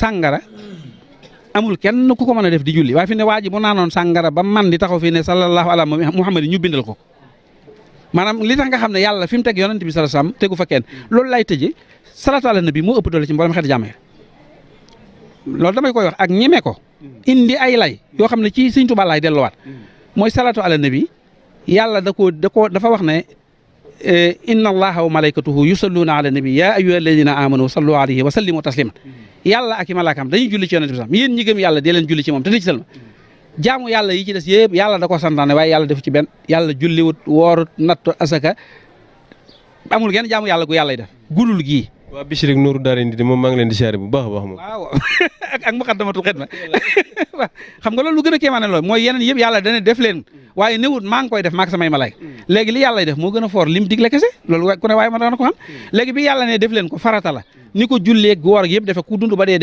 sàngara amul kenn ku ko mën a def di julli waaye fi ne waa ji bu naanoon sàngara ba man di taxaw fii ne sallallahu ala muhammad ñu bindal ko maanaam li tax nga xam ne yàlla fi mu teg yonent bi sallallahu alayhi wasallam tegu fa kenn loolu lay tëje salaatu ala nabi moo ëpp doole ci mboolem xeeti jàmm loolu damay koy wax ak ñeme ko indi ay lay yoo xam ne ci Sëñ Tuubaa laay delluwaat mooy salaatu ala nabi yàlla dafa wax ne inna allaha wa malaikatuhu yusalluna ala nabi ya ayyuha alladina amanu sallu alayhi wa sallimu taslima yàlla ak i malaakaam dañuy julli ci yonent bi sax yéen ñi gëm yàlla dee leen julli ci moom te di ci salma jaamu yàlla yi ci des yëpp yàlla da ko santaane waaye yàlla defu ci benn yàlla julliwut woorut nattu asaka amul genn jaamu yàlla gu yàlla def gudul gii waa Bichri ak Nourou Darayni maa ngi leen di siyaare bu baax a baax moom waaw ak muqaddamatul xidma xam nga loolu lu gën a kéemaane loolu mooy yeneen yëpp yàlla dana def leen waaye newut maa ngi koy def maak samay malaay léegi li yàlla def moo gën a foor lim digle kese loolu ku ne waaye ma dana ko xam léegi bi yàlla ne def leen ko farata la ni ko julleeg woor yëpp defe ku dund ba dee def